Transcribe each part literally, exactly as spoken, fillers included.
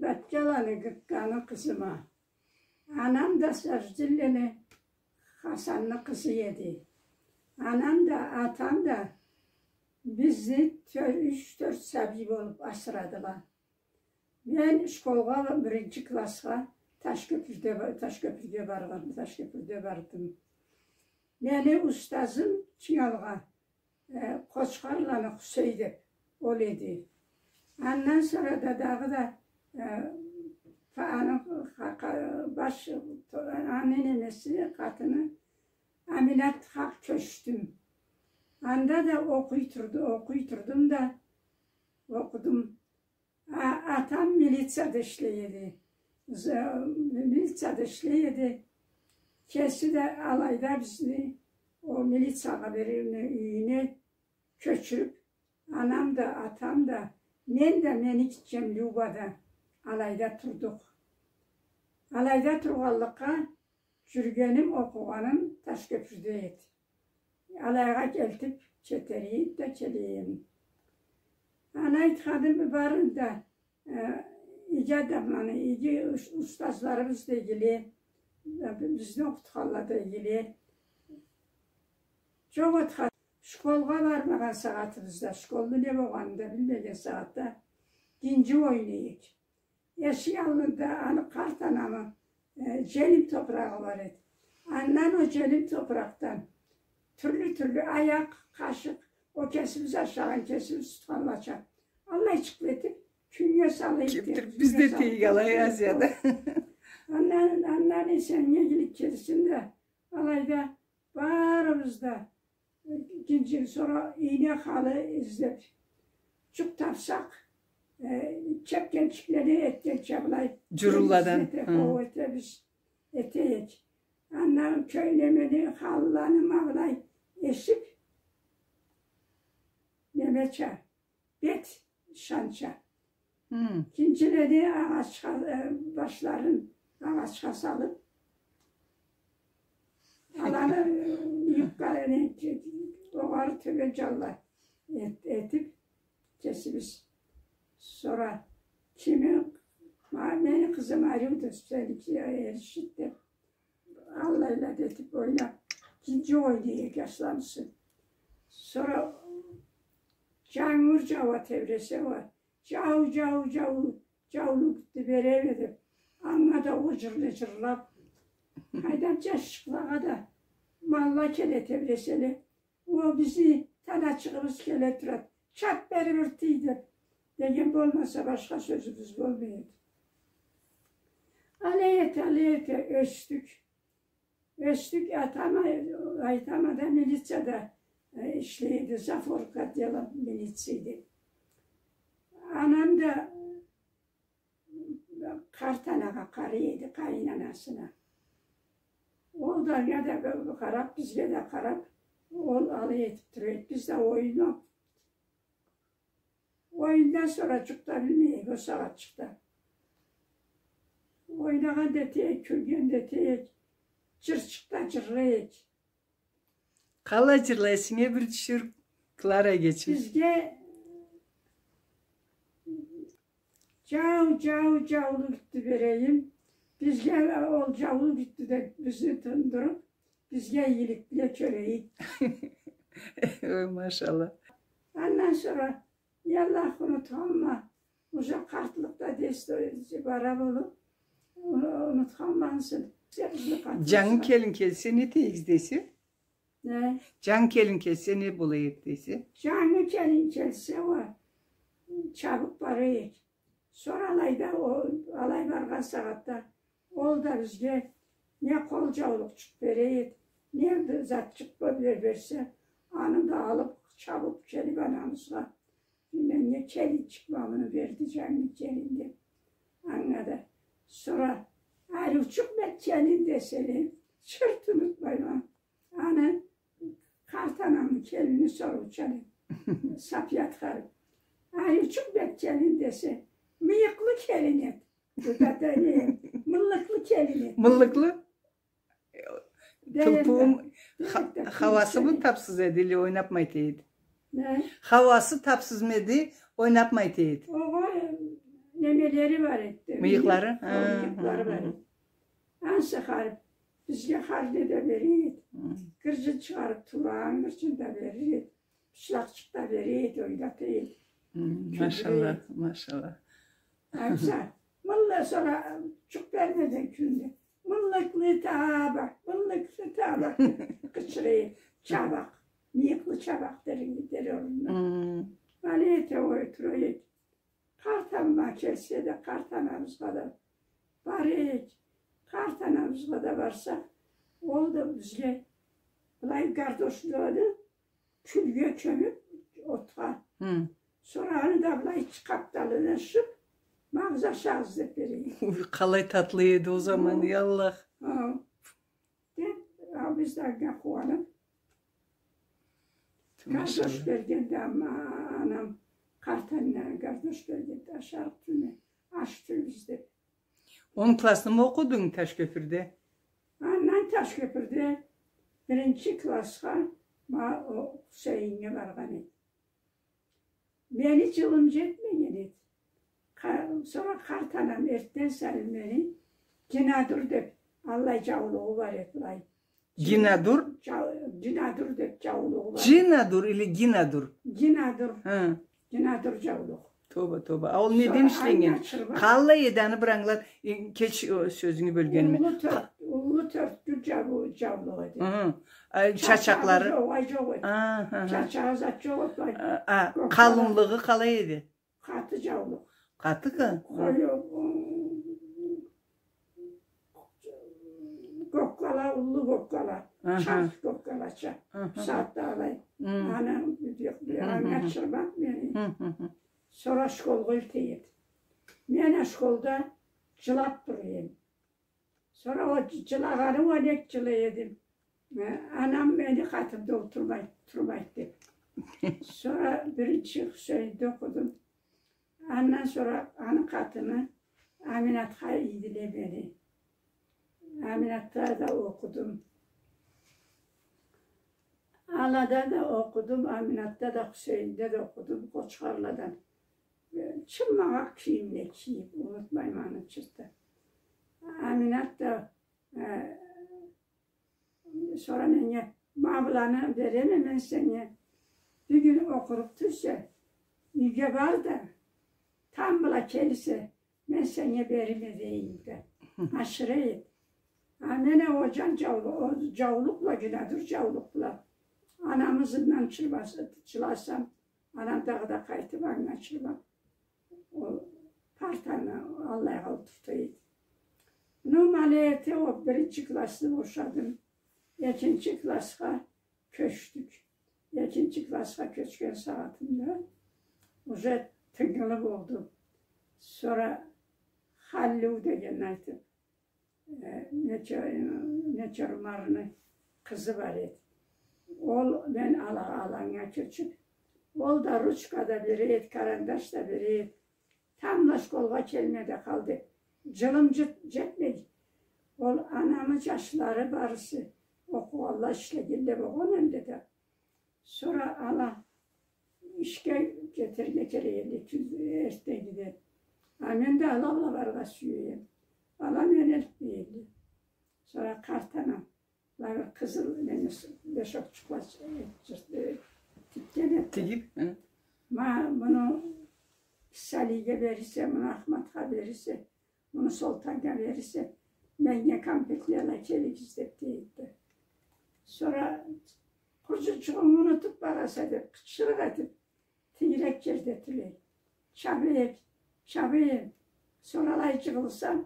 Батчаланы Гыкканы къызыма. Анам да Саждинлени Хасанны къызы эди. Анам да, атам да бизни тё-, юч-тёрт сабий болуп асырадыла. Мен школгъа, биринчи классха Ташкёпюрде ба-, Ташкёпюрге баргъан, Ташкёпюрде бардым. Мени устазым Чынгалгъа, э, Къочхарланы Хусей деп ол эди. Андан сора да дагъыда, э, па-, аны ха-, ха-, баш, то-, аны немеси, къатыны Аминат хакъ кёчдюм. Анда да окъуй турду-, окъуй турдум да, окъудум. А-, атам милицияда ишлей эди. З-, милицияда ишлей эди. Кеси да алайда бизни о милициягъа берген юйюне кёчюрюп, анам да, атам да, мен да, мени гитчем Люба да алайда турдукъ. Алайда тургъанлыкъгъа, жюргеним, окъугъаным Ташкёпюрде эди. Алайгъа келтип, кетерик да келейим. Аны айтханым барын да, э, иги адамланы, иги ус-, устазларыбыз да игиле, э, бизни окъутханла да игиле. Жокъ, айтха-, школгъа бармагъан сагъатыбызда, школну не болгъанын да билмеген сагъатда гинжи ойнайыкъ. Эшик аллында аны къарт анамы, э, желим топурагъы бар эди. Андан о желим топуракъдан тюрлю-тюрлю аякъ, къашыкъ, о кесибиз ашагъан, кесибиз тутханлача, аллайчыкъла этип, кюннге салайыкъ деп, кибитип биз да этейик алай Азияда. Андан, андан эсеннге игилик келсин да, алайда барыбыз да, э, гинжи, сора ийне халы излеп, жукъ тапсакъ, э, чепкенчиклени этгенча былай, журулладан, излете, хы, хо, этебиз, этейик. Андан кёйлемени, халыланы ма былай эшип, немеча, бет шанча. Хы. Гинжилени агъачха, э, башларын агъачха салып, аланы, э, юбкаланы огъары тёбен жанла эт-, этип, кесибиз. Сора кими, ма-, мени къызым ариуду, сеники эришди деп, аллайла да этип ойнап, гинжи ойнайыкъ, ашламысын. Сора жангур жауа тебресе уа, жау, жау, жау, жаулу гитти береме деп, анга да о жырлы жырлап, къайдам, жашчыкълагъа да, малла келе тебреселе, о, бизни таначыгъыбыз келе турады, чап берип ыртый деп деген болмаса, башха сёзюбюз болмай эди. Алай эте, алай эте ёсдюк. Ёсдюк, атам а, айтама да, милицияда, э, ишлей эди, завхоз отдела милиции деп. Анам да къарт анагъа къарай эди, къайын анасына. Ол да анга да къарап, бизге да къарап, ол алай этип тура эди. Биз да оюнлап, оюндан сора жукъ да билмей эдик о сагъатчыкъда. Ойнагъан да эте эдик, кюлген да эте эдик, жырчыкъ да жырлай эдик. Къалай жырлай эсенг, бир тюшюр, Клара эгечим. Бизге жау, жау, жаулу гитти берейим. Бизге ол жаулу гитти деп бизни тындырып, бизге ийгилик бла кёрейик. Ой, машалла. Андан сора, я Аллах, унутханма. Уже къартлыкъда десте бара болуп, уну-, унутханма ансы. Жангы келин келсе, не этейик десе? Не? Жангы келин келсе, не болур эди десе? Жангы келин келсе, уа, чабып бара эдик. Сора алайда, о, алай баргъан сагъатда ол да бизге не къол жаулукъчукъ бере эди, не бир затчыкъ бер-, берсе, аны да алып, чабып келип анабызгъа, билмейме, келинчик ма муну берди, жангы келин деп. Анга да. Сора ариучукъ бет келин деселе, чырт унутмайма. Аны къарт анамы келини соруучан эди. Сапият ханым. Ариучукъ бет келин десе, мыйыкълы келин эди. Бу да, да не, мыллыкълы келин эди. Мыллыкълы? Тылпыуум, ха-, хауасымы тапсыз эди, или ойнапмы эте эди? Не? Хауасы тапсызмы эди, ойнапмы эте эди? Огъай, неме Нелери бар эди. Мыйыкълары? Мыйыкълары бар эди. Ансы харип, бизге хар не да берир эди. Гыржын чыгъарып, туурагъан гыржын да берир эди. Бычлакъчыкъ да берир эди, ойната эди. Кюлдюре эди. Машалла, машалла. Ансы, мыллыкъ сора, джукъ бермеген кюнде. Мыллыкълы табакъ, мыллыкълы табакъ, къычыра эди. Чабакъ, мыйыкълы чабакъ дер эди орнуна. Алай эте олтура эди. Къарт анам келсе да, къарт анабызгъа да бара эдик. Къарт анабызгъа да барсакъ, ол да бизге былай гардошланы кюлге кёмюп, отха. Сора аны да былай къапталына ашып, магъыз ашагъыз деп бере эди. Уй, къалай татлы эди ол заман, я Аллах. Деп, а, биз да анга къууанып, гардош бергенде, ама, анам, къарт анам гардош бергенде, ашарыкъ тюлме, аш тюлбюз деп. Он классны мы окъудунг Ташкёпюрде? Андан Ташкёпюрде биринчи классха ма, о, Хусейинге баргъан эдим. Мени джылым джетмеген эди. Къа-, сора къарт анам эртден сайын мени Гинадур деп, аллай джаулугъу бар эди былай. Гинадур? Джа-, Гинадур деп джаулугъу бар эди. Джинадур или Гинадур? Гинадур. Хы. Гинадур джаулукъ. Тоба, тоба. А ол неден ишленнген? Къаллай эди, аны бир ангылат. Э, кеч, о, сёзюнгю бёлгениме. Уллу тёрт-, уллу тёрткюл джабу-, джаулукъ эди. Хы. А, чачакълары? Чачагъы джокъ, ай, джокъ эди. Хы, хы, хы. Чачагъы зат джокъ эди, ай. А, а, къалынлыгъы къалай эди? Къаты джаулукъ. Къаты кы? Къою, гоккала, уллу гоккала. Аха. Чарх гоккалача. Аха. Сагъатда алай. Аны, анга чырмакъ мени. Сора школгъа элте эди. Мен а школда джылап тура эдим. Сора ол джылагъаным уа нек джылай эдим. Э, анам мени къатымда олтурмай, турмайды деп. Сора биринчи Хусейинде окъудум. Андан сора аны къатыны Аминатха ийдиле мени. Аминатда да окъудум. Алада да окъудум, Аминатда да, Хусейинде да окъудум, Къочхарладан. Э, чыммакъ кийимле кийип, унутмайма аны чыртын. Аминат да, э, сора меннге, ма быланы береме мен сеннге. Бюгюн окъурукъ тюлсе, юйге бар да, тамбла келсе, мен сеннге берирме дейим да. Ашыра эди. А мен а ол джан джаулукъ, ол джаулукъ бла, Гинадур джаулукъ бла анамы ызындан чырмаса, джыласам, анам дагъыда къайтып анга чырмап, ол партаны аллайгъа олтурта эди. Ну, ма алай эте, ол биринчи классны бошадым. Экинчи классха кёчдюк. Экинчи классха кёчген сагъатымда уже тынгылы болду. Сора Халлю дегенни айтып, э, нече, нече Умарны къызы бар эди. Ол мен ала-, аланнга кёчюп, ол да ручка да бере эди, карандаш да бере эди. Тамбла школгъа келме да къал деп. Джылым джет-, джетмей. Ол анамы джашлары барысы окъугъанла, ишлегенле болгъан энди да. Сора ала ишге кетерге керек эди, тюз эртдегиде. А мен да ала бла барыргъа сюе эдим. Ала мени элтмей эди. Сора къарт анам, ма бир къызыл, неме, бешокчукъла, э, тикген эди. Тигип, хы. Ма муну Салиге берирсе, муну Ахматха берирсе, муну Солтаннга берирсе, меннге кампетле ала келигиз деп дейди. Сора къурджунчугъуму унутуп бараса деп, къычырыкъ этип, тигирек джерде тюлей. Чабайым, чабайым. Сора алай джыгъылсам,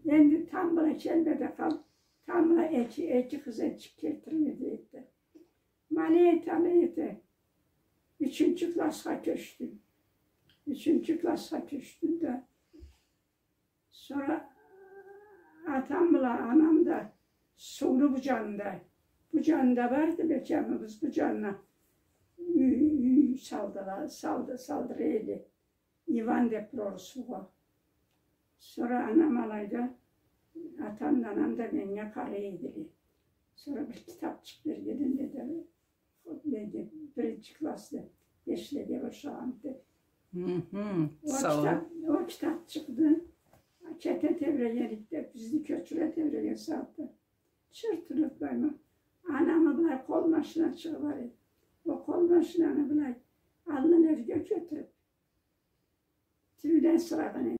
энди тамбла келме да къал, тамбла эки, эки хызанчыкъ келтирме дейди. Ма алай эте, алай эте. Ючюнчю классха кёчдюм. Ючюнчю классха кёчдюм да, сора атам бла анам да сууну бу джанында, бу джанында барды мекямыбыз, бу джанына юй, юй салдыла-, салды-, салдыра эди. Иван деп бир орусчугъа. Сора анам алайда, атам да, анам да меннге къарай эдиле. Сора бир китапчыкъ берген эдиле да, ол биринчи классда бешлеге бошагъан деп. Хы-хы. Ол китап, ол Китап чыкъды. Кете тебрегенликде, бизни кёчюре тебреген сагъатда. Чырт унутмайма. Анамы былай къол машина чыгъыб бара эди. Ол къол машинаны былай аллын ёрге кётюрюб, тюбюнден сырагъан эди.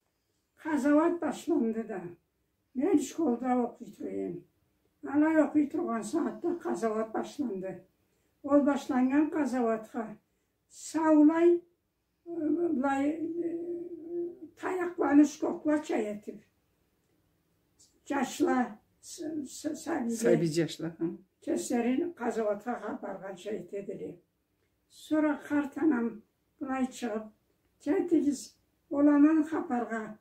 Къазауат башланды да. Мен школда окъуй тура эдим. Алай окъуй тургъан сагъатда къазауат башланды. Ол башланнган къазауатха саулай, э, былай, э, таякъланы шкоклача этиб, джашла, с-, с-, сабийле, сабий джашла, хы, кеслерин къазауатха хапаргъанча этедиле. Сора къарт анам былай чыгъыб: «Кетигиз, ол аман хапаргъа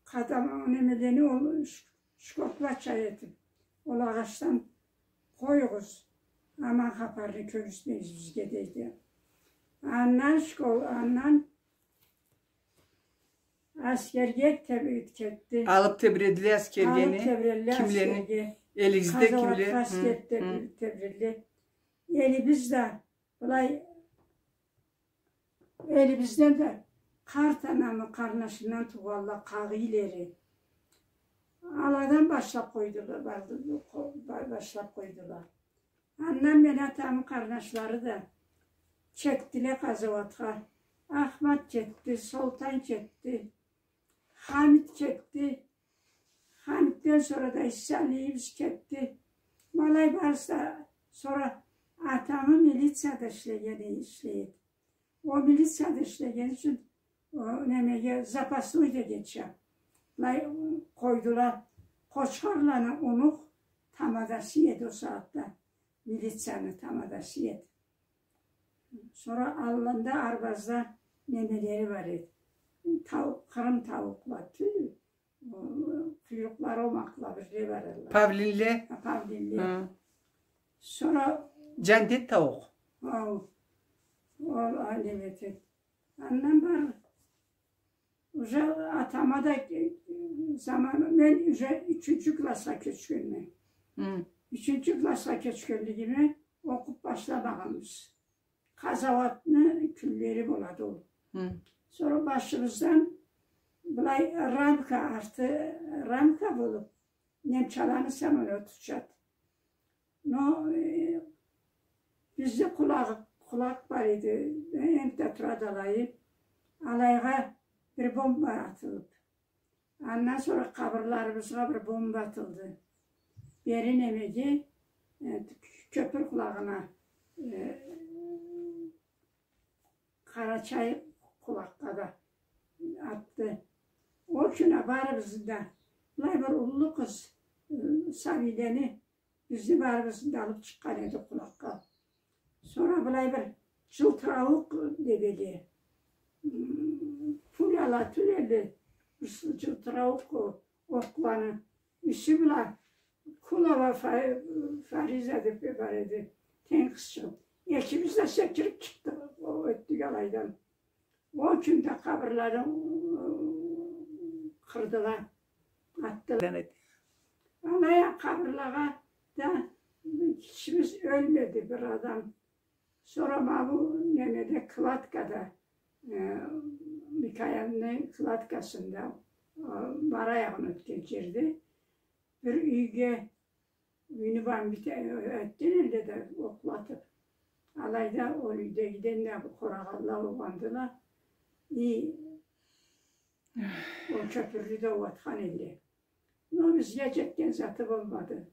къадам, немелени ол ш-, шкоклача этиб, ол агъачдан къоюгъуз, аман хапарны кёргюзтмегиз бизге», — дейди. Андан школ-, андан аскерге теб-, кетди. Алыб тебредиле аскерге. Алыб тебредиле аскерге. Кимлени? Элигизде кимле? Къазауатха аскерге теб-, тебредиле. Элибиз да былай, элибизден да къарт анамы къарнашындан туугъанла Къагъийлери. Аладан башлаб къойдула, барды, къо-, ба-, башлаб къойдула. Андан мени атамы къарнашлары да кетдиле къазауатха. Ахмат кетди, Солтан кетди, Хамит кетди. Хамитден сора да Иссалиевич кетди. Ма алай барысы да, сора атамы милицияда ишлеген, ишлейди. Ол милицияда ишлегени ючюн, о, немеге, запасной да кетча. Былай къойдула, Къочхарланы Унух тамадасы эди ол сагъатда. Милицияны тамадасы эди. Сора аллында арбазда немелери бар эди. Тау-, къырым тауукъла тюл, о, къуйрукълары омакъла бирле баралла. Павлинле? Ха, павлинле. Хы. Сора... Джандед тауукъ. Ау. Ол, а, неме этеди. Андан бары уже атама да, э, заманы, мен уже ючюнчю классха кёчгенме. Хы. Ючюнчю классха кёчгенлигиме, окъуб башламагъанбыз. Къазауатны кюнлери болады ол. Хы. Сора башыбыздан былай рамка, арты рамка болуб, немчаланы самолёту учады. Но, э, бизде къулакъ, къулакъ бар эди, энтда турады алайы. Алайгъа бир бомба атылыб, андан сора къабырларыбызгъа бир бомба атылды. Бери немеге, э, кёпюр къулагъына, э, Къарачай къулакъгъа да атды. Ол кюн а барыбызны да, былай бир уллу къыз, э, сабийлени, бизни барыбызны да алыб чыкъгъан эди къулакъгъа. Сора былай бир джылтырауукъ дебеле, м, пуляла тюл эди, бир джылтырауукъ о-, окъланы иши бла Кулова Фа-, Фариза деб бир бар эди, тенг къызчыкъ. Экибиз да секириб чыкъдыкъ, о, ётдюк алайдан. Ол кюн да къабырланы, ы, къырдыла, атдыла. Алай а къабырлагъа да кишибиз ёлмеди, бир адам. Сора ма бу немеде, кладкада, э, Микаилни кладкасында, э, бар аягъын ётген джерде бир юйге, юйню бомбить этген элле да, окълатыб. Алайда ол юйдегиден да бу къорагъанла угъандыла. И ол кёпюрню да уатхан элле. Но бизге джетген заты болмады.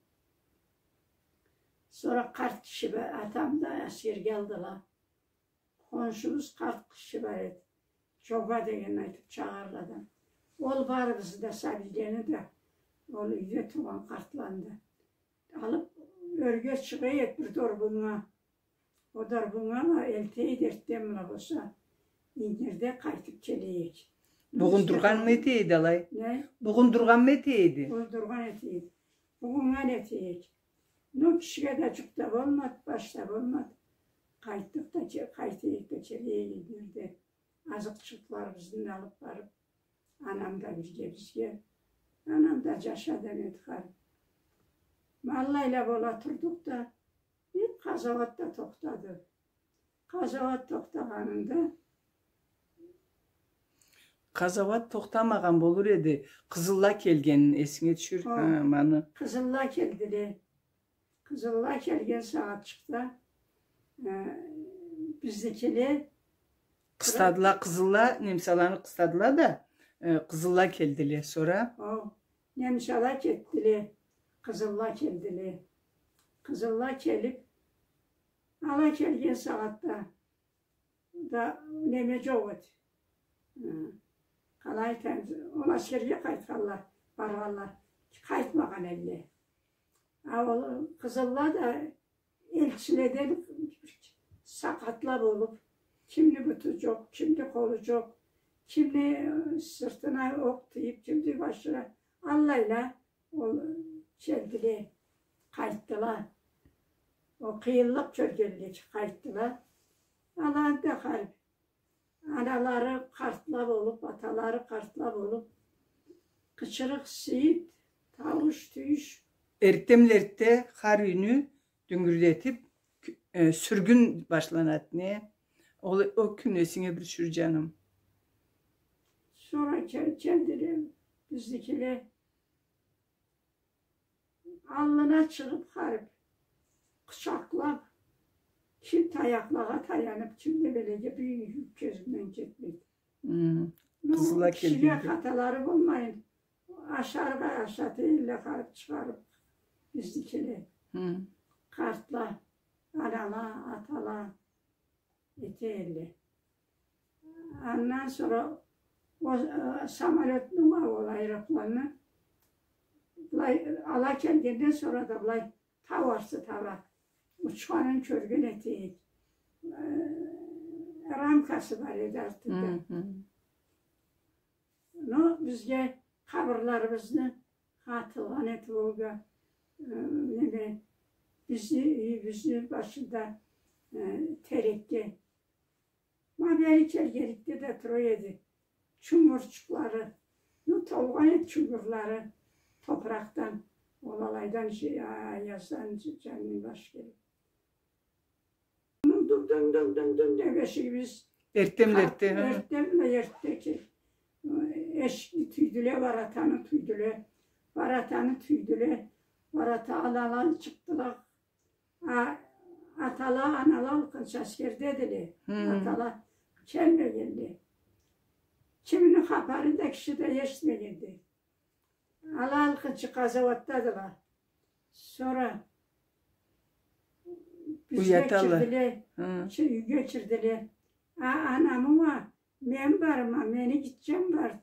Сора къарт киши ба-, атамы да аскерге алдыла. Хоншубуз къарт киши бар эди. Джоба деген айтыб чагъарла да. Ол барыбызны да, сабийлени да, ол юйде тургъан къартланы да алыб, ёрге чыгъа эдик бир дорбуннга. Ол дорбуннга ма элте эдик, эртденбла болса, ингирде къайтыб келе эдик. Бугъун дургъанмы эте эди алай? Не? Бугъун дургъанмы эте эди? Ол дургъан эте эди. Бугъуннган эте эдик. Но кишиге да джукъ да болмады, баш да болмады. Къайтдыкъ да ке-, къайта эдик да келе эдик ингирде. Азыкъчыкъларыбызны да алыб барыб, анам да бирге бизге. Анам да джаш адам эди хар. Ма алайла бола турдукъ да, бир къазауат да тохтады. Къазауат тохтагъанында... Къазауат тохтамагъан болур эди. Къызылла келгенин эсинге тюшюр. Хо. Ха, маны. Къызылла келдиле. Къызылла келген сагъатчыкъда, э, бизникиле къыстадыла, къызылла, немсаланы къыстадыла да, э, къызылла келдиле. Сора? О, немсала кетдиле, къызылла келдиле. Къызылла келип, ала келген сагъатда да неме джокъ эди. Э, къалай айтайым, ол аскерге къайтханла, баргъанла, къайтмагъан элле. А ол къызылла да элчиледен сакъатла болуп, кимни буту джокъ, кимни къолу джокъ, кимни, э, сыртына окъ тийип, кимни башына, аллайла ол келдиле, къайтдыла. Ол къыйынлыкъ кёргенле къайтдыла. Ала да харип, аналары къартла болуп, аталары къартла болуп, къычырыкъ, сыйыт, таууш-тюйюш. Эртденбла эртде хар юйню дюнгюрдетип, кю-, э, сюргюн башланады, не? Ол, ол кюн эсинге бир тюшюр, джаным. Сора кел-, келдиле бизникиле. Аллына чыгъып харип, къучакълап, ким таякълагъа таянып, ким да белеге, бир кёзюмден кетмейди. Хы. Ну, къызылла кишиге келгенде хаталары болмайын, ашаргъа ашата элле харип чыгъарып бизникиле. Хы. Къартла, анала, атала эте элле. Андан сора ол, э, самолётну ма, ол аэропланны былай ала келгенден сора да былай тау арты таугъа учханын кёрген этейик. Э, рамкасы бар эди артында. Хы, хы. Но бизге къабырларыбызны атылгъан этип ол да, э, неме, бизни юйюбюзню башында, э, терекге. Ма бери келгенликде да тура эди. Чунгурчукълары, ну, толгъан эди чунгурлары топуракъдан. Ол алайдан, ше-, а-, аяздан джа-, джанны баш келип. Дунгдунг, дунгдунг, дунгдунг деп эшигибиз. Эртденбла эртде, хы. Эртденбла эртде ки, эшикни тюйдюле, воротаны тюйдюле. Воротаны тюйдюле. Ворота алала чыкъдыла. А, атала, анала алкъынчы аскердедиле. Хы. Атала келмегенле. Кимни хапарын да киши да эшитмегенди. Ала алкъынчы къазауатдадыла. Сора бизге кирдиле, хы, юйге кирдиле. А, анамы уа, мен барма, мени гитчем бар.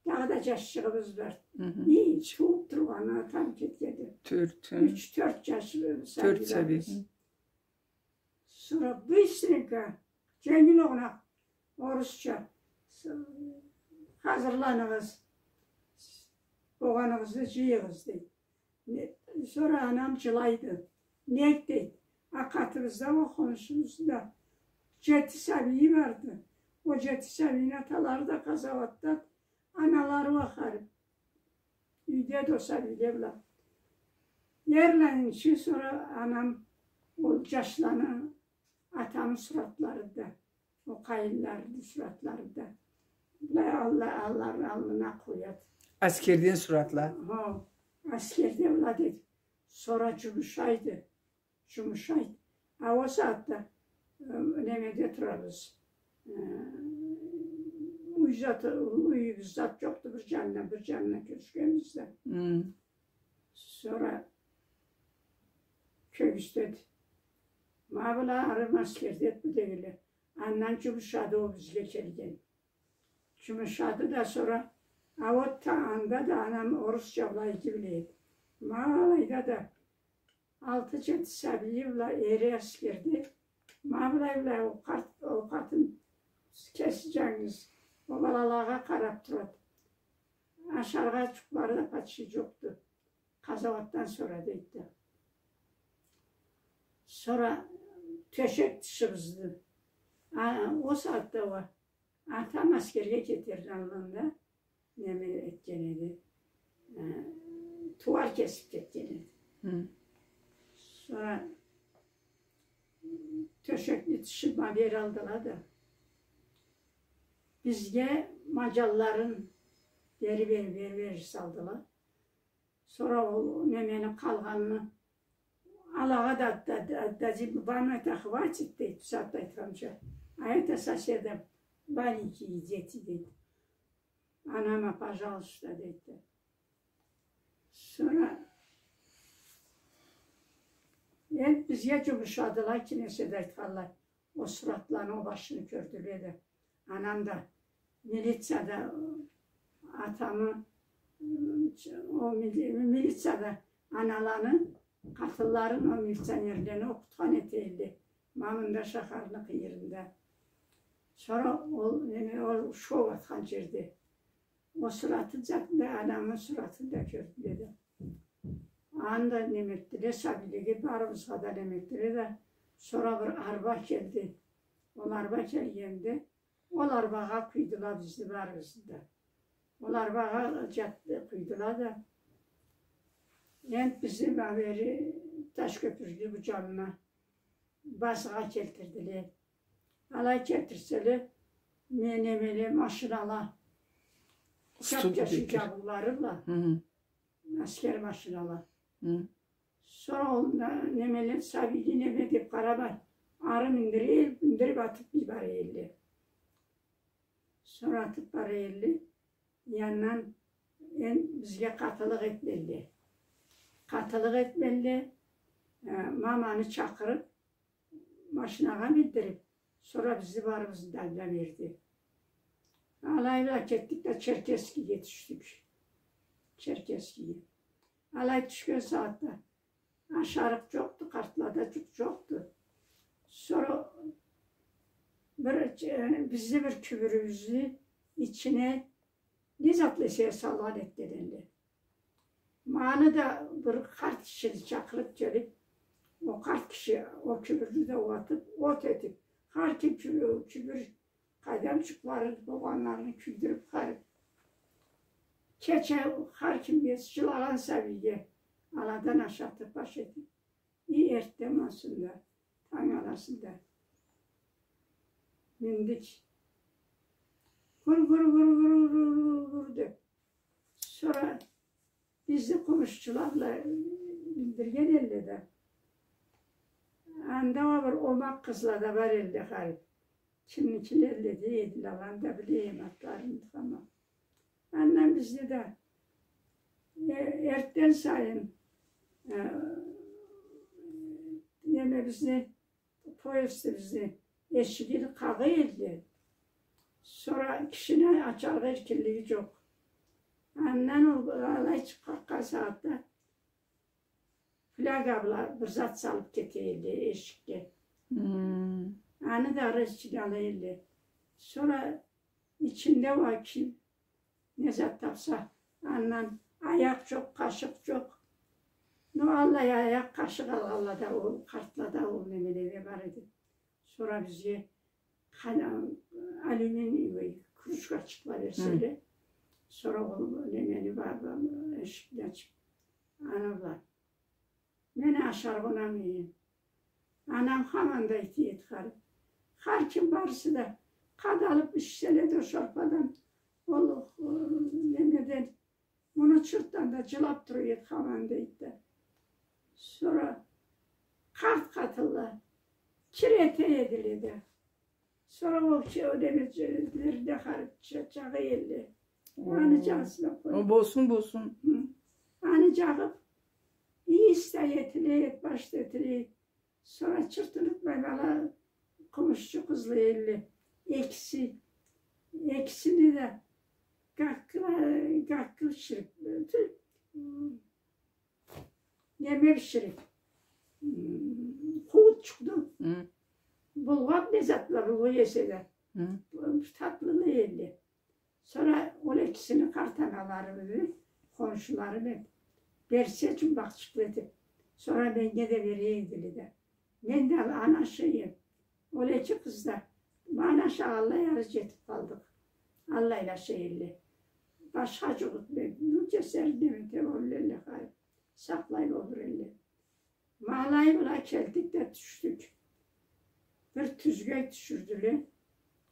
Дагъыда джашчыгъыбыз бар. Хы хы. Ий, тууп тургъан, атам кетгенди. Тёрт, хы. Юч, тёрт джаш, э, сабий барбыз. Тёрт сабий. Хы. Сора быстренько, дженгил огъуна, орусча, с-, хазырланыгъыз, болгъаныгъызны джыйыгъыз, дейди. Не, сора анам джылайды. Нек, дейди. А къатыбызда уа, хоншубузда джети сабийи барды. Ол джети сабийни аталары да къазауатдады, аналары уа харип. Юйде да ол сабийле бла. Ерлайын ючюн сора анам ол джашланы атамы суратлары да, ол къайынларыны суратлары да. Былай алла-, алланы аллына къояды. Аскерден суратла. Хо, аскерде была, дейди. Сора джумушайды. Джумушайды. А ол сагъатда, э, немеде турабыз. Э, уй заты, уюбюз зат джокъду, бир джанына, бир джанына кёчгенбиз да. Хы. Сора кёргюзтеди. Ма была ары аскердеди бу дегенле. Андан джумушады ол бизге келген. Джумушады да сора, а вот та-, анда да анам орусча былай иги биледи. Ма алайда да алты-джети сабийи бла эри аскерде. Ма былай, былай ол къарт, ол къатын кеси джангыз ол балалагъа къарап турады. Ашаргъа джукълары да почти джокъду. Къазауатдан сора, дейди да. Сора тёшек тышыбызды. А, ол сагъатда уа атам аскерге кетерден аллында неме этген эди. Э, тууар кесип кетген эди. Хы. Сора тёшекни тышыб, ма бери алдыла да. Бизге маджалларын бери, бери, бери, бери салдыла. Сора ол немени къалгъанын алагъа да, да, да, да, вам это хватит, дейди, бусагъатда айтханча. А эта соседа маленькие дети, дейди. Анама, пожалуйста, дейди. Сора энди бизге джумушадыла, кенеседе айтханлай. Ол суратланы, ол башны кёрдюле да. Анам да милицияда, атамы, ол мили-, милицияда аналаны, къатынларын, ол милиционерлени окъутхан эте элле. Ма мында шахарны къыйырында. Сора ол, неме, ол шов атхан джерде. Ол суратын затында, анамы суратын да кёрдюле да. Анда неме этдиле, сабийлеге, барыбызгъа да неме этдиле да, сора бир арба келди. Ол арба келгенде, ол арбагъа къуйдула бизни барыбызны да. Ол арбагъа джат-, къуйдула да, энди бизни ма бери Ташкёпюрню бу джанына, базагъа келтирдиле. Алай келтирселе, не-, немеле, машинала, джап-джашил джабыулары бла, аскер машинала. Сора ол на-, немеле, сабийни неме деб къарамай, ары миндире, миндириб атыб джибере элле. Сора атыб бара элле, янындан энди бизге къатылыкъ этмелле. Къатылыкъ этмелле, э, маманы чакъырыб, машинагъа миндириб, сора бизни барыбызны да ала берди. Алай бла кетдик да Черкесскеге тюшдюк. Черкесскеге. Алай тюшген сагъатда ашарыкъ джокъду, къартлада джукъ джокъду. Сора бир, э, бизни бир кюбюрюбюзню ичине не затла эсе салгъан этген элле. Ма аны да бир къарт кишини чакъырыб келиб, ол къарт киши ол кюбюрню да уатыб, от этиб, хар ким кюбю-, кюбюр къайдам, джукъларын, болгъанларын кюйдюрюб, хар кече хар кимге джылагъан сабийге аладан ашатыб, аш этиб, и эртден болсун да, танг аласында миндик. Гур, гур, гур, гур, гур, гур, гур деб. Сора бизни къумушчула бла миндирген элле да. Анда уа бир омакъ къызла да бар элле, харип. Кимникиле элле дей эдиле, аланы да билейим атларын, тамам. Андан бизни да, э, эртден сайын, э, неме, бизни, поездибизни эшигин къагъа элле. Сора кишини ачаргъа эркинлиги джокъ. Андан ол алай чыкъгъан сагъатда фляга бла бир зат салыб кете элле эшикге. Хмм. Аны да ары ичине ала элле. Сора ичинде уа ким не зат табса, андан аякъ джокъ, къашыкъ джокъ. Но аллай аякъ, къашыкъ алгъанла да ол, къартла да ол немеледе бар эди. Сора бизге къа-, алюминиевый кружкачыкъла берселе, сора ол немени ба-, ба-, эшикни ачыб, аны бла. Мени ашаргъа унамай эдим. Анам хаманда эте эди, харип. Хар ким, барысы да къадалыб ичселе да ол шорпадан, ол, э, немеден, муну чыртдан да джылаб тура эди хаманда, дейди да. Сора къарт къатынла кир эте эдиле да. Сора ол ки-, ол немелерине къараб ча-, чагъа элле. Аны джагъысына къой. О, болсун, болсун. Хы. Аны джагъыб, ийис да этиле эди, баш да этиле эди. Сора чырт унутмайма, ала къумушчу къызла элле. Экиси, экисини да гаккыла-, гаккы бишириб, тю-, неме бишириб, хм, къууучукъну. Хы. Булгъаб не затла, булгъа эсе да. Хы. Татлыла элле. Сора ол экисини къарт аналарыбызны, хоншуларым эди. Берсе, джумбакъчыкъла этиб. Сора меннге да бере эдиле да. Мен да аны ашай эдим. Ол эки къыз да, ма аны ашагъанлай ары джетиб къалдыкъ. Аллайла ашай элле. Башха джугъут мен. Ну, кесерин неме этеб, ол элле, харип. Сакълай болур элле. Ма алай бла келдик да тюшдюк. Бир тюзге тюшюрдюле.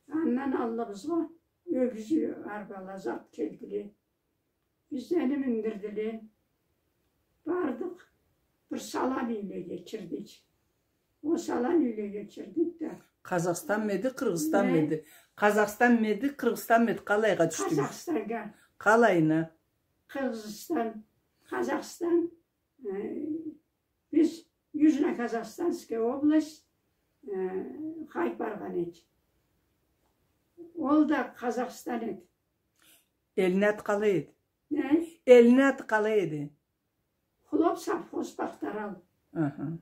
Андан аллыбызгъа Ёгюз арбала зат келтире. Бизни миндирдиле. Бардыкъ. Бир салам юйлеге кирдик. Ол салам юйлеге кирдик да. Къазахстанмы эди, Къыргъызстанмы эди? Къазахстанмы эди, Къыргъызстанмы эди? Къалайгъа тюшдюгюз? Къазахстаннга. Къалайына? Къыргъызстан, Къазахстан. Э, биз Южно-Казахстанская область, э, къайтып баргъан эдик. Ол да Къазахстан эди. Элни аты къалай эди? Не? Элни аты къалай эди? Хлоп совхоз Пахтарал. Аха.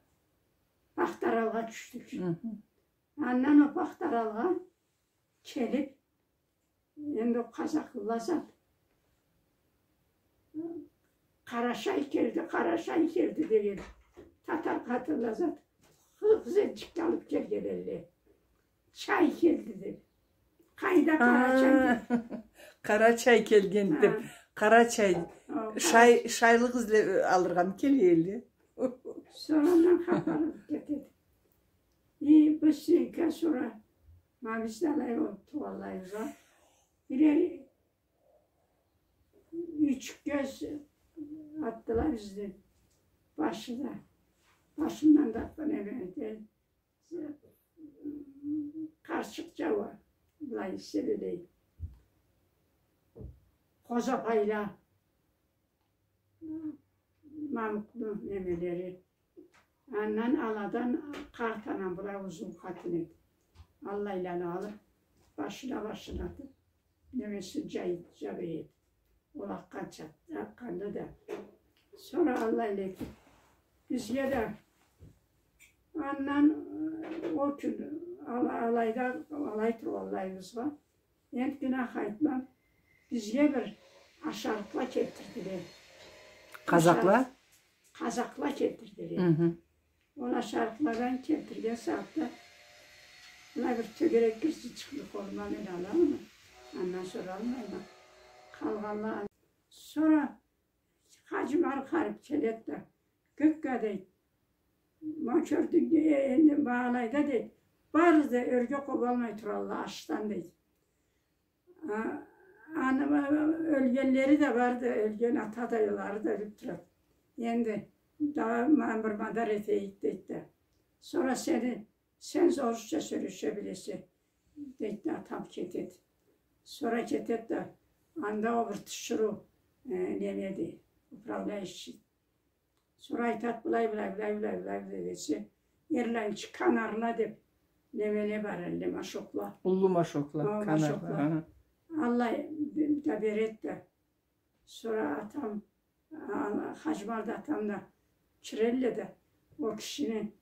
Пахтаралгъа тюшдюк. Мгм. Андан ол Пахтаралгъа келип, энди ол къазахла зат, къарачай келди, къарачай келди деген татар къатынла зат къызгъанчыкъ алып келген элле. Чай келди деп. Къайда къарачай деп? Къарачай келген деп. Къарачай. Шай, шайлыкъ излеп алыргъа келе элле. Сора андан хапар алып кетеди. И бу сенка сора ма биз да алай болуп туугъанлайбыз а. Бирер юч кёз атдыла бизни башына. Башындан да атхан эди. Къарчыкъ джауа, былай селелей. Къозапайла, мамукъну немелери. Андан аладан къарт анам, былай узун къатын эди. Аллайланы алып, башына, башына атып, немесин джай-, джабай эди. Ол акъгъанча, акъгъанды да. Сора аллай этип, бизге да андан, э, ол кюн ала-, алайда, алай тургъанлайыбызгъа, энтда къайтмам, бизге бир ашарыкъла келтирдиле. Къазахла? Ашарыкъ-, къазахла келтирдиле. Мгм. Ол ашарыкъладан келтирген сагъатда былай бир тёгерек кирчик чыкъды къолума, мен аламма. Андан сора алмайма. Къалгъанла. Сора Хаджимар харип келеди да, кёкге дейди. Ма кёрдюнг, э, энди ма алайда дейди. Бары да ёрге къобалмай туралла ачдан дейди. А, аны, а, ёлгенлери да барды, ёлген ата да, алары да ёлюп турады. Энди дагъы ма бир мадар этейик, дейди да. Сора сени, сен орусча сёлеше билесе, дейди да, атам кетеди. Сора кетеди да, анда ол бир тиширыу, э, немеди, управляющий. Сора айтады, былай, былай, былай десе, эрлайын чыкъгъан арна деп, немеле бар элле, машокла. Уллу машокла, ха, канарла, машокла. Ха. Аллай да береди да. Сора атам, а, Хаджимар да, атам да кирелле да, ол кишини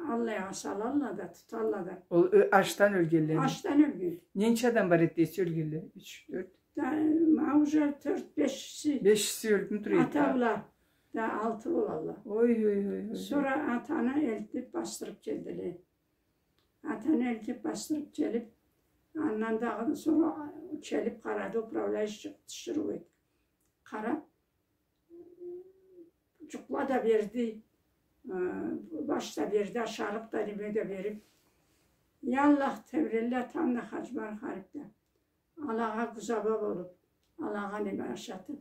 аллайгъа салалла да, туталла да. Ол ачдан ёлгенлени? Ачдан ёлген. Ненча адам бар эди дейсе ёлгенле? Юч, тёрт? Да, ма уже тёрт-бешиси. Бешиси ёлюп тура эди. Ата бла да алты болалла. Ой, ой, ой, ой. Сора атаны элтип басдырып келдиле. Атаны элтип басдырып келип, андан дагъы сора келип къарады, управляющий тиширыу эди. Къарап, джукъла да берди, э, баш да берди, ашарыкъ да, неме да берип. Яллах, тебрелле атам да, Хаджимар харип да. Алагъа гузаба болуп, алагъа неме ашатып.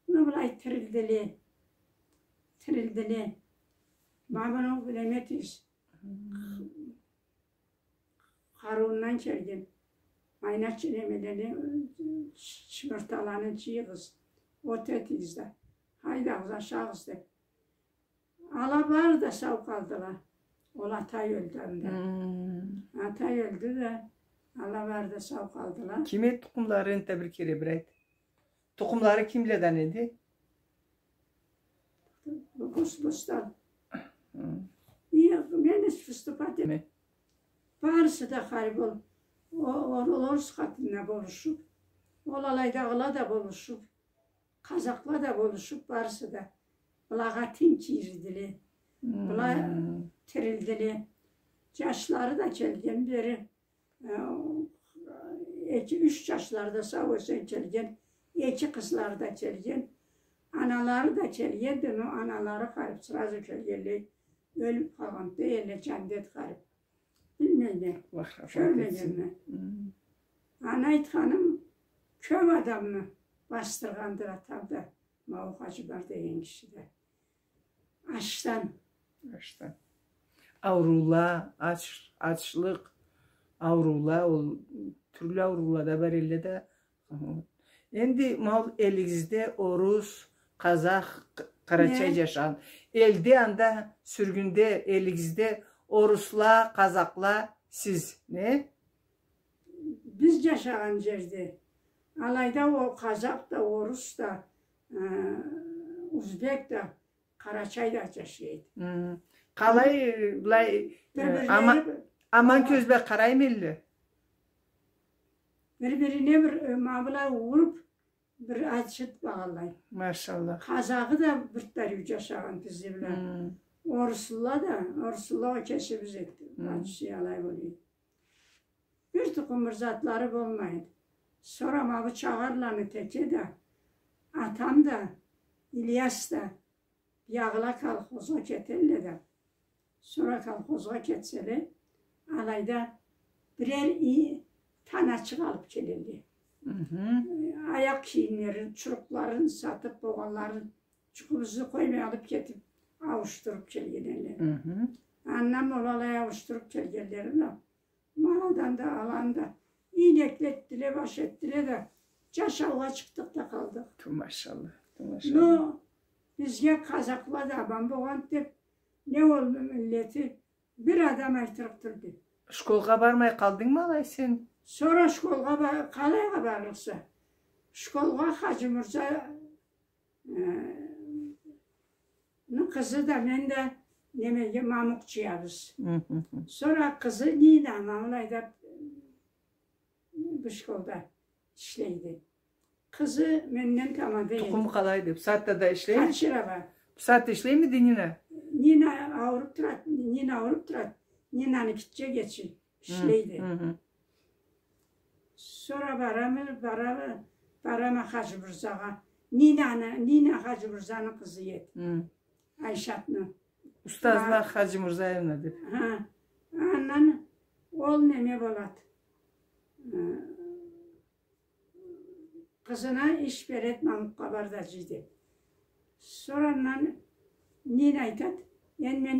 Муну былай тирилдиле. Тирилдиле. Ма муну неме этигиз. Къарыуундан келген. Айначы немелени, чы-, чымырталаны джыйыгъыз. От этигиз да. Хайдагъыз, ашагъыз деп. Ала бары да сау къалдыла. Ол ата ёлдю анда. Ата ёлдю да, ала бары да сау къалдыла. Ким эди тукъумлары, энтда бир кере бир айт. Тукъумлары кимледен эди? Бу Бос-, Бостан. И мен выступать эт-, барысы да харип ол, о-, ол орус къатынына болушуп, ол алайдагъыла да болушуп, къазахла да болушуп, барысы да былагъа тинч ийирдиле. Была тирилдиле. Джашлары да келген бери. Э, эки, юч джашлары да сау-эсен келген, эки къызлары да келген, аналары да келгенди, но аналары харип сразу келгенлей, ёлюп къалгъанды, элле джандет харип. Билмейме, кёрмегенме. Аны, айтханым, Кёп адамны басдыргъандыла атам да, ма ол Хаджи Умар деген киши да. Ачдан. Ачдан. Ауруула, ач-, ачлыкъ, ауруула, ол тюрлю ауруула да бар элле да. Хы. Энди ма ол элигизде орус, къазах, къ-, къарачай жашагъан. Элде анда, сюргюнде, элигизде орусла, къазахла, сиз, не? Биз жашагъан жерде алайда ол къазах да, орус да, э, узбек да, къарачай да жашай эди. Хы. Къалай, былай, э, ама-, аман кёз бла къарайма элле? Бир-бирине бир, э, ма былай уруп, бир ачытып алгъанлай. Машалла. Къазахы да бир тариу жашагъан бизни бла. Хы. Орусла да, орусла да кесибиз эди. Хы. Ачысы алай болуй. Бир тукъум бир затлары болмай эди. Сора ма бу Чагъарланы Теке да, атам да, Ильяс да биягъыла колхозгъа кете элле да. Сора колхозгъа кетселе, алайда бирер и-, таначыкъ алып келелле. Хы. Аякъ кийимлерин, чурукъларын сатып, болгъанларын, жукъубузну къоймай алып кетип, ауушдуруп келген элле. Хы. Андан болуп алай ауушдуруп келгенлери бла, маладан да, аланы да ийнеклетдиле, баш этдиле да, жашаугъа чыкъдыкъ да къалдыкъ. Ту машалла, ту машалла. Но бизге къазахла да аман болгъанды деп, не ол миллети бир адам айтырыкъ тюлдю. Школгъа бармай къалдынгмы алай сен? Сора школгъа ба-, къалайгъа барлыкъса? Школгъа Хаджи Мурза э, ну, къызы да, мен да немеге мамукъ жыябыз. Хы, хы, хы. Сора къызы Нина, ма былайда, э, бу школда ишлейди. Къызы менден тамада эди. Тукъум къалайды. Бусагъатда да ишлейми? Хачирова. Бусагъатда ишлеймиди Нина? Нина ауруп турады, Нина ауруп турады. Нинаны гитче кечи. Хы, ишлейди. Хы, хы. Сора барама, барама, барама Хаджи Мурзагъа. Нинаны, Нина Хаджи Мурзаны къызы эди. Хы. Айшатны. Устазна Хаджи Мурзаевна деп. Хы. Андан ол неме болады. Хы. Къызына иш береди, мамукъгъа бар да жый деп. Сора андан Нина айтады, энди мен,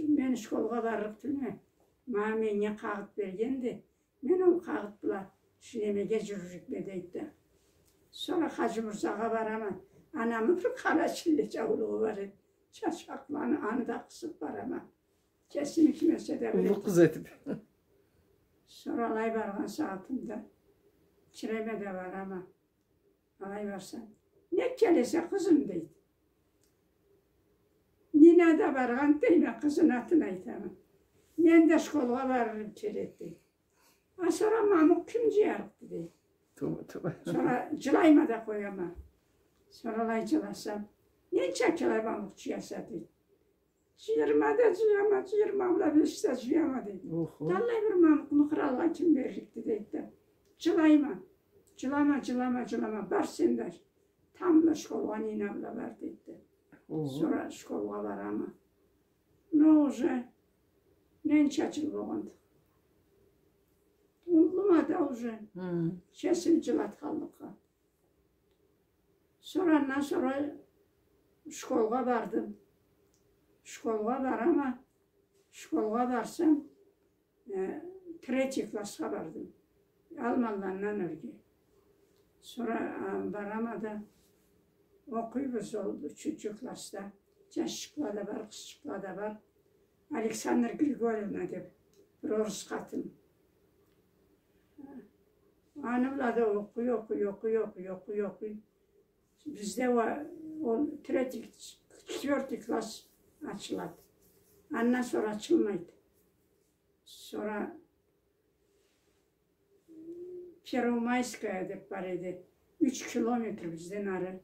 мен школгъа барлыкъ тюлме. Ма меннге къагъыт бергенди. Мен ол къагъыт бла шу немеге жюрюрюкме дейди да. Сора Хаджи Мурзагъа барама. Анамы бир къара чилле жаулугъу бар эди. Чачхакъланы, аны да къысып барама. Кесими ким эсе да биледи. Уллу къыз этип. Сора алай баргъан сагъатымда Чиреме да барама. Алай барсам, нек келесе, къызым, дейди. Нина да баргъан, дейме, къызыны атын айтама. Мен да школгъа барырым келеди, дейди. А сора мамукъ ким жыярыкъды, дейди. Тоба, тоба. Сора жылайма да къояма. Сора алай жыласам, ненча кило мамукъ жыяса, дейди. Жыйырма да жыяма, жыйырма бла беш да жыяма, дейди. Охо. Талай бир мамукъну къралгъа ким беририкди, дейди да. Жылайма. Жылама, жылама, жылама. Бар сен да. Тамбла школгъа Нина бла бар, дейди да. Охо. Сора школгъа барама. Но уже ненча жыл болгъанды. Унутдум да уже. Хы. Кесим жылатханлыкъгъа. Сора андан сора школгъа бардым. Школгъа барама, школгъа барсам, э, третий классха бардым. Алманландан ёрге. Сора, а, барама да, окъуйбуз ол ючюнчю классда. Жашчыкъла да бар, къызчыкъла да бар. Александра Григорьевна деп бир орус къатын. Аны бла да окъуй, окъуй, окъуй. Бизде уа ол третий, четвёртый класс ачылады. Андан сора ачылмайды. Сора Первомайская деп бар эди. Юч километр бизден ары.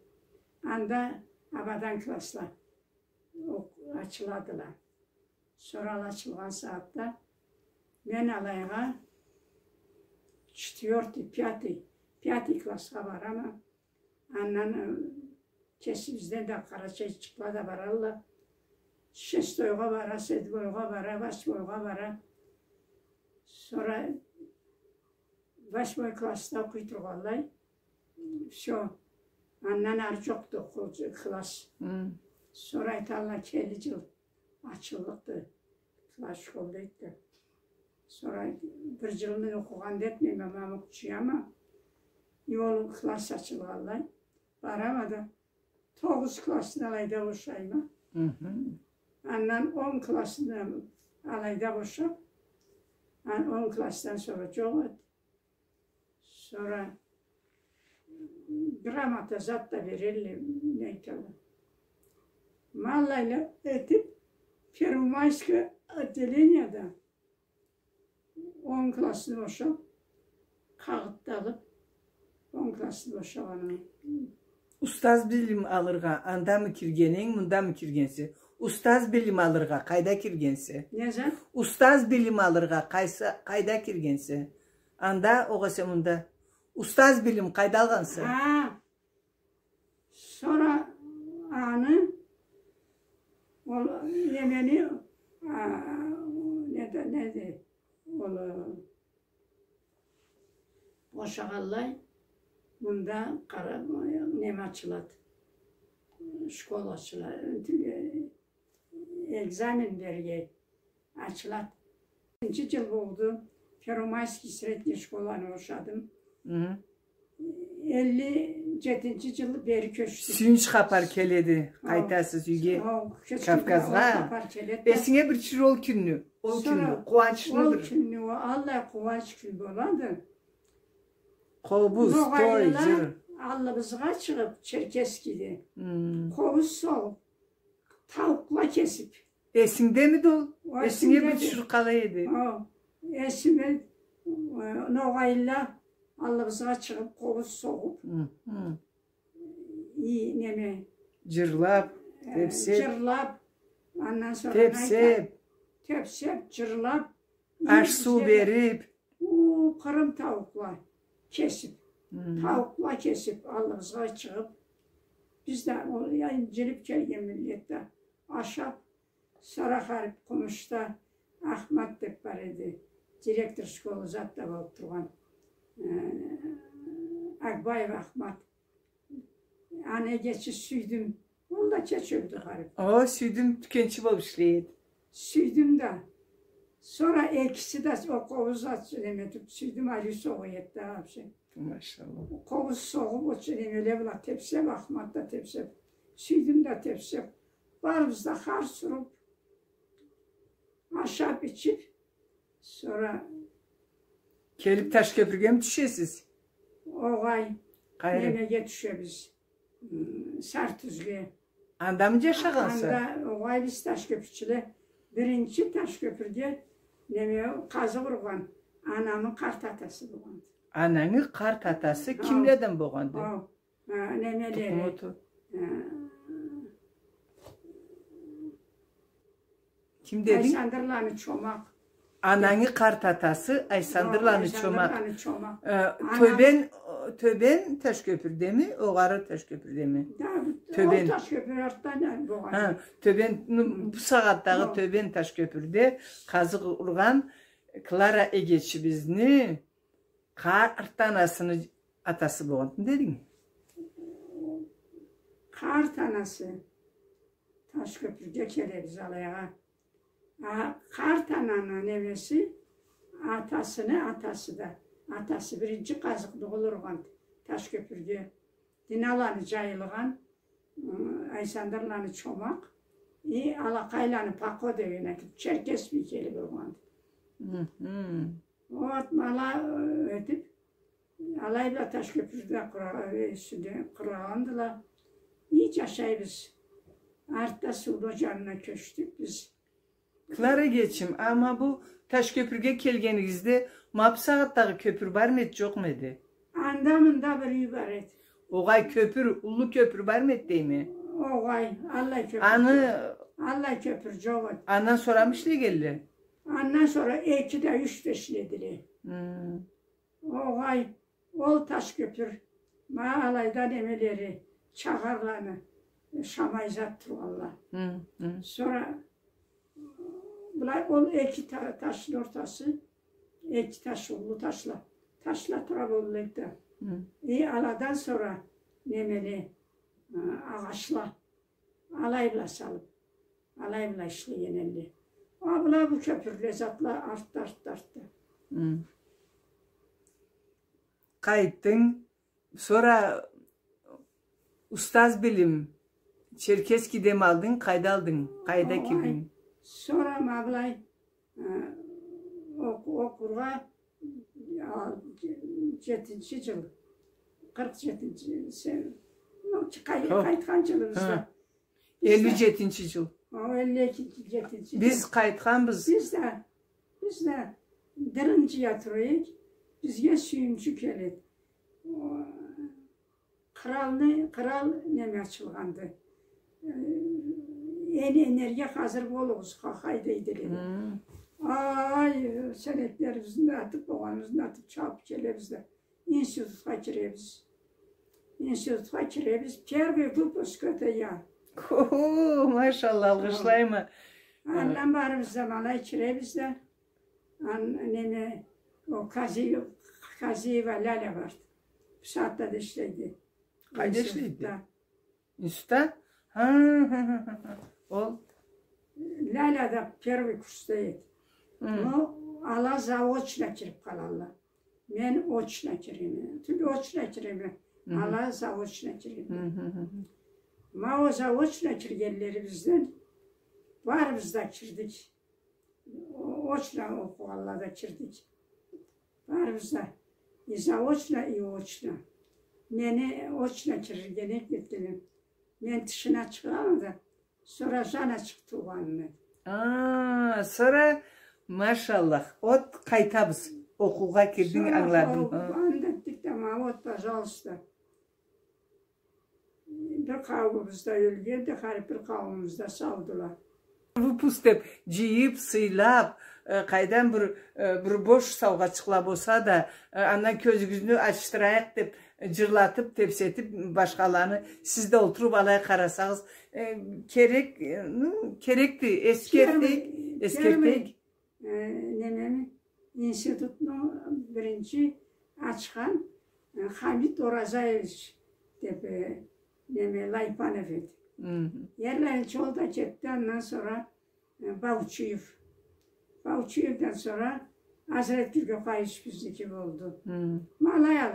Анда абадан классла ачыладыла. Сора ала ачылгъан сагъатда мен алайгъа четвёртый, пятый, пятый классха барама. Андан, э, кесибизден да къарачайчыкъла да баралла. Шестойгъа бара, седьмойгъа бара, восьмойгъа бара. Сора восьмой классда окъуй тургъанлай, Всё. Андан ары джокъду окъуучу, класс. Хы. Сора айталла, келир джыл ачыллыкъды класс, школ, дейди. Сора бир джылны окъугъан да этмейме, мамукчуяма. И ол класс ачылгъанлай. Барама да, тогъуз классны алайда бошайма. Хы-хы. Андан он классны алайда бошап, ан-, он классдан сора джокъ эди. Сора грамота зат да берелле, не айталла. Ма алайла этип, Первомайское отделенияда он классны бошап, къагъыт да алып, он классны бошагъаным. Устаз билим алыргъа андамы киргенинг, мындамы киргенсе? Устаз билим алыргъа къайда киргенсе? Не зат? Устаз билим алыргъа къайсы, къайда киргенсе? Анда, огъесе мында. Устаз билим къайда алгъанса? Хы. Сора аны, ол, немени, а, неди, неди, ол, бошагъанлай, мында къара-, неме ачылады. Школа ачылады. Экзамен берирге ачылады. Биринчи джыл болду. Первомайский средний школаны бошадым. Хы. Элли джетинчи джыл бери кёчдюк. Сюйюнч хапар келеди. Хо. Къайтасыз юйге, хо, кёчдюк, Кавказгъа. Ол хапар келеди да. Эсинге бир тюшюр ол кюнню, ол кюнню, къууанчны бир. Сора ол кюнню, ол аллай къууанч кюн болады. Къобуз, той, джыр. Ногъайлыла аллыбызгъа чыгъып, Черкесскеде. Хы. Къобуз согъуп, тауукъла кесип. Эсингдемиди ол? О, эсингде бир эсимдеди. Тюшюр къалай эди? О, эсиме, э, ногъайлыла аллыбызгъа чыгъып, къобуз согъуп. Хы, хы. И, неме. Джырлап, э, тепсеп. Джырлап, андан сора тепсеп. Тепсеп, джырлап. Аш-суу берип. Уу, Къырым тауукъла кесип, хы, тауукъла кесип, аллыбызгъа чыгъып, биз да ол, я, инджилип келген миллет да ашап, Сарахарип къумушда Ахмат деп бар эди, директор школы зат да болуп тургъан, э, Акбаев Ахмат. Аны эгечи Сюйдюм. Ол да кеч ёлдю, харип. О, Сюйдюм тюкенчи болуп ишлей эди. Сюйдюм да. Сора экиси да о къобуз зат неме этип, Сюйдюм алай согъа эди да вообще. Машалла. Къобуз согъуп, о чу немеле бла тепсеп, Ахмат да тепсеп, Сюйдюм да тепсеп, барыбыз да харс уруп, ашап, ичип, сора... Келип Ташкёпюргеми тюшесиз? Огъай. Къайры? Немеге тюшебиз. М, Сартюзге. Андамы джашагъанса? Анда, огъай, биз ташкёпюрчюле. Биринчи Ташкёпюрге неме, къазыкъ ургъан анамы къарт атасы болгъанды. Анангы къарт атасы кимледен болгъанды? Хо. Хо. Ха, немелери. Тукъуму ту-. Ха. Ким дединг? Айсандырланы Чомакъ. Анангы къарт атасы Айсандырланы Чомакъ. Хо, Айсандырланы Чомакъ. Э, Тёбен, Тёбен Ташкёпюрдеми, огъары Ташкёпюрдеми? Да, Тёбен. Ол Ташкёпюр артдан болгъан. Ха, Тёбен, ну, бу сагъатдагъы Тёбен Ташкёпюрде къазыкъ ургъан Клара эгечибизни къарт анасыны атасы болгъан дединг. Къарт анасы. Ташкёпюрге келебиз алайгъа. А, къарт ананы немеси, атасыны атасы да. Атасы биринчи къазыкъны ол ургъан Ташкёпюрге. Диналаны Джайылгъан, ы, Айсандырланы Чомакъ, и Алакъайланы Пакъо деген этип, Черкес бийкели болгъанды. Хы-хы. Вот, ма алай, ы, этип, алай бла Ташкёпюрде къура-, э, юсюнде къурагъандыла. И джашайбыз. Артда Сууну джанына кёчдюк биз. Клара эгечим, амма бу Ташкёпюрге келгенигизде, ма бу сагъатдагъы кёпюр бармы эди, джокъму эди? Анда-мында бир юй бар эди. Огъай, кёпюр, уллу кёпюр бармы эди дейме? Огъай, аллай кёпюр джокъ. Аны... Аллай кёпюр джокъ эди. Андан сорамы ишлегелле? Андан сора эки да, юч да ишледиле. Хы. Огъай, ол Ташкёпюр, ма алайда немелери, чагъарланы, э, шамай зат тургъанла. Хы, хы. Сора, былай, ол эки та-, ташны ортасы, эки таш, уллу ташла. Ташла тура боллукъду. Хы. И аладан сора немеле, э, агъачла. Алай бла салып, алай бла ишлеген элле. А была бу кёпюрле, затла артды, артды, артды. Хы. Къайтдынг, сора устаз билим, Черкесскеде ми алдынг, къайда алдынг, къайда кирдинг? Сора ма былай, э, окъу-, окъургъа, а, жетинчи жыл, къыркъ жетинчи, сен, ну, къай-, къайтхан жылыбызда. Элли жетинчи жыл. О, элли жетинчи жыл. Биз къайтханбыз. Биз да, биз да дырынчы ятырыкъ, бизге сюйюмчю келеди. О, къралны, кърал неме ачылгъанды. Э, эн-, энерге хазыр болугъуз, ха-, хайдайдыла. Хы. Ай, сенеклерибизни да атып, болгъаныбызны да атып, чабып келебиз да. Институтха киребиз. Институтха киребиз. Первый выпуск это я. Хо-хо, машалла, алгъышлайма. Андан барыбыз да ма алай киребиз да. Ан-, неме, о Казиев-, Казиева Ляля барды. Бусагъатда да ишлейди. Къайда ишлейди? Институтда. Институтда? Хы, хы, хы, хы. Ол? Ляля да первый курсда эди. Хы. Но ала заочно кирип къалалла. Мен очно киреме. Тюл, очно киреме. Хы. Ала заочно киреме. Хы, хы, хы, хы. Ма о заочно киргенлерибизден барыбыз да кирдик. О-, очно окъугъанла да кирдик. Барыбыз да. И заочно, и очно. Мени очно кирирге не этгенле. Мен тышына чыгъама да, сора жаны ачыкъ туугъанымы. А, сора, машаллах, от къайтабыз. Окъуугъа кирдинг, сора ангыладым. Ха. Анда этдик да, ма вот, пожалуйста. Бир къауумубуз да ёлгенди, хар бир къауумубуз да саудула. Выпуск деп, жыйып, сыйлап, э, къайдан бир, э, бир бош саугъачыкъла болса да, э, андан кёзюгюзню ачдырайыкъ деп, жырлатып, тепсетип башхаланы, сиз да олтуруп алай къарасагъыз, э, керек, э, ну, керекди, эскертейик, первый, эскертейик. Первый, э, немени, институтну биринчи ачхан, э, Хамит Оразаевич деп, э, неме, Лайпанов эди. Хы. Ерлеринчи ол да кетди, андан сора, э, Баучиев. Баучиевден сора Азрет Гюлгёкаевич бизники болду. Хы. Ма алай-алай.